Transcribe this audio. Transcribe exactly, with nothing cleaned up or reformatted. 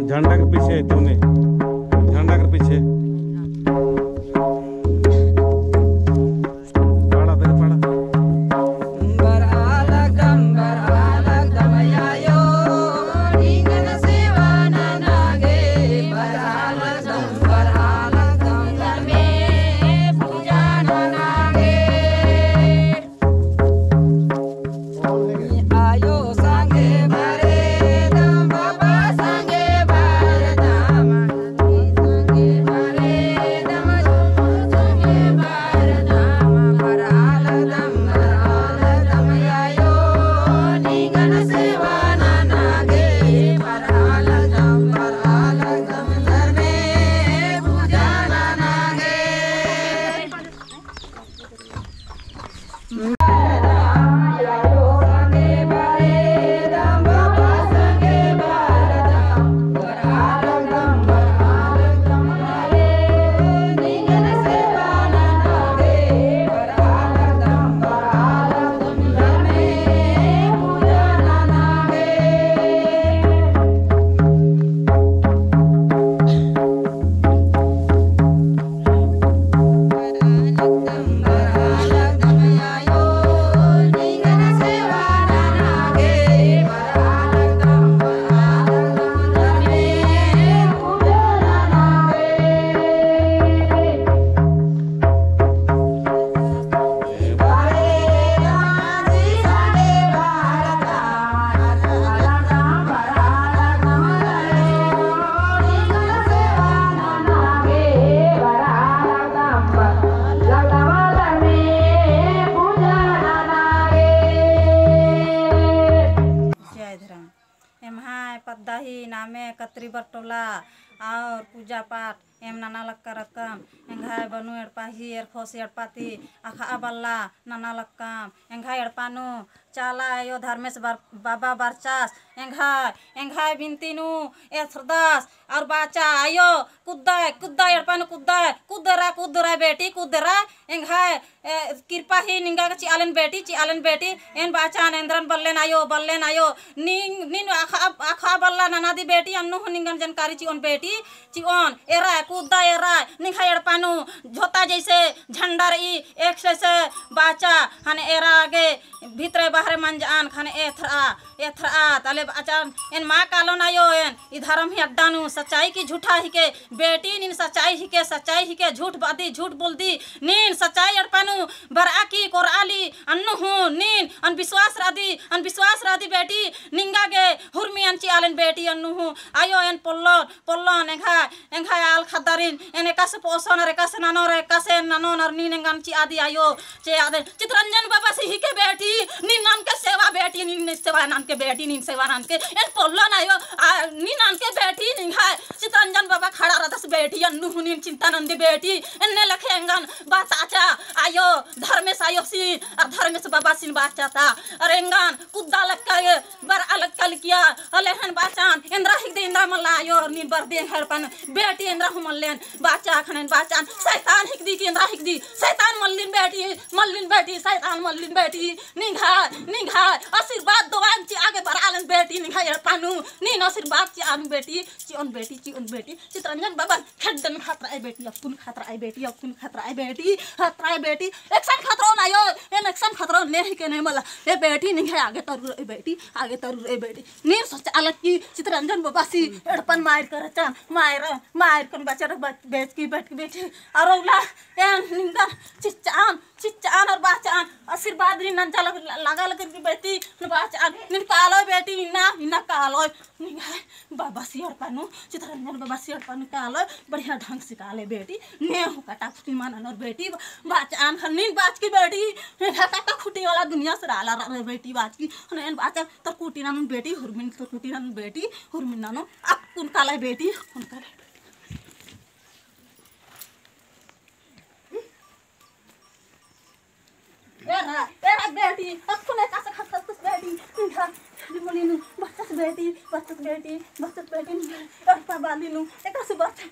झंडा के पीछे तूने, झंडा के पीछे। पाड़ा, तेरे पाड़ा। जय धर्म। एम्है पद्दा ही नामे कतरी बरटोला और पूजा पाठ एम नना लक्का रकम, एंग्है बनु एड़पा ही एरखोस एड़पा ती अख़आ बल्ला नना लक्कम, एंग्है एड़पा नू चाला आयो धर्मेस बर-, बाबा बरचास, एंग्है, एंग्है बिनती नू एथरदस, और बाचा आयो कुद्दय, कुद्दय एड़पा नू कुद्दय, कुद्दरा, कुद्दरा बेटी, कुद्दरा, एंग्है ए, किरपा ही निंगा गे चिआलेन बेटी, चिआलेन बेटी, एन बाचान एन्दरन बल्लेन आयो, बल्लेन आयो, नीन, नीन अख़आ, अख़आ बल्ला ननादी बेटी, अन्नु हूँ निंगन जानकारी चिओन बेटी, चिओन, एरा, कुद्दा एरा, निंग्है एड़पा नू, झोता जैसे झंडा रई, एक जैसे बाचा, हने एरा गे, भितरे बाहरे मंजआन, खने एथरआ, एथरआ, तले बाचान, एन मा कालोन आयो एन, ई धरम ही अड्डा नू, सच्चाई की झूठा हिके, बेटी नीन सच्चाई हिके, सच्चाई हिके, झूठ बादी, झूठ बोलदी, नीन सच्चाई एड़पा नू बरआ की कोरआली, अन्नु हूँ, नीन अन विश्वास रअदी, अन विश्वास रअदी बेटी, निंगा गे हुरमी अन चिआलेन बेटी, अन्नु हूँ, आयो एन पोल्लोन, पोल्लोन, एंग्है, एंग्है आल ख़द्दारिन, एन एकासे पोसोन अर एकासे ननोर, एकासे एन ननोन अर नीन एंगन चिआदी आयो, चिआदे, चितरंजन बाबासी हिके बेटी, नीन ननके सेवा बेटी, नीन सेवा ननके बेटी, नीन सेवा ननके, एन पोल्लोन आयो, आ, नीन ननके बेटी, निंग्है चितरंजन बाबा खड़ा रअदस बेटी, अन्नु हूँ नीन चिंता नंदी बेटी, एन्ने लखे एंगन बाचाचा, आयो, धर्मेस आयोसिन, अर धर्मेस बाबासिन बाचाता, अर एंगन कुद्दा लक्का गे, बरआ लक्का लकिया, अले हन बाचान, एन्दरा हिकदी एन्दरा मल्ला आयो, नीन बरदी एंग्है एड़पन, बेटी एन्दरा हूँ मल्लेन, बाचा खनेन बाचान, सैतान हिकदी की एन्दरा हिकदी, सैतान मल्लिन बेटी, मल्लिन बेटी, सैतान मल्लिन बेटी, निंग्है, निंग्है, आशीर्वाद दुआ चिआ गे बरआलेन बेटी, निंग्है एड़पा नू, नीन आशीर्वाद चिआ चिच्चआन बेटी, चिओन बेटी, चिओन बेटी, चितरंजन बाबा खेड्डन खतरआ बेटी, अक्कुन खतरआ बेटी, अक्कुन खतरआ बेटी, खतरआ बेटी, एकसन खतरओन आयो, एन एकसन खतरओन ले ही के नहीं मला, ए बेटी निंग्है आगे तरू रई बेटी, आगे तरू रई बेटी, नीन सोचआ लगी चितरंजन बाबासी एड़पन मायर करचन, मायर, मायर कन बचर बच-, बेचकी बैठ, बैठी, अउर उल्ला, एन निंगन चिच्चआन, चिच्चआन अउर बाचआन, आशीर्वाद नीन नंजा लग-, लगा लग की बेटी, बाचआन, नीन कालोय बेटी, इन्ना, इन्ना कालोय, निंग्है बाबासी एड़पा नू, चितरंजन बाबासी एड़पा नू कालोय, बढ़िया ढंग से काले बेटी, ने हूँ काटा खुटी मनन अउर बेटी, बाचआन हर नीन बाचकी बेटी, निंग्है काटा खुटी वाला दुनिया से राला रई बेटी बाचकी, ने एन बाचन, तर कुटी ननोन बेटी, हुरमिन तर कुटी ननोन बेटी, हुरमिन ननोन, अक्कुन काले बेटी, अक्कुन काले। एरा, एरा बेटी, अक्कुन एकासे खतरस बेटी, निंग्है, निंग्है मुली नू, बचस बेटी, बचस बेटी, बचस बेटी, निंग्है, एड़पा बाली नू, एकासे बच।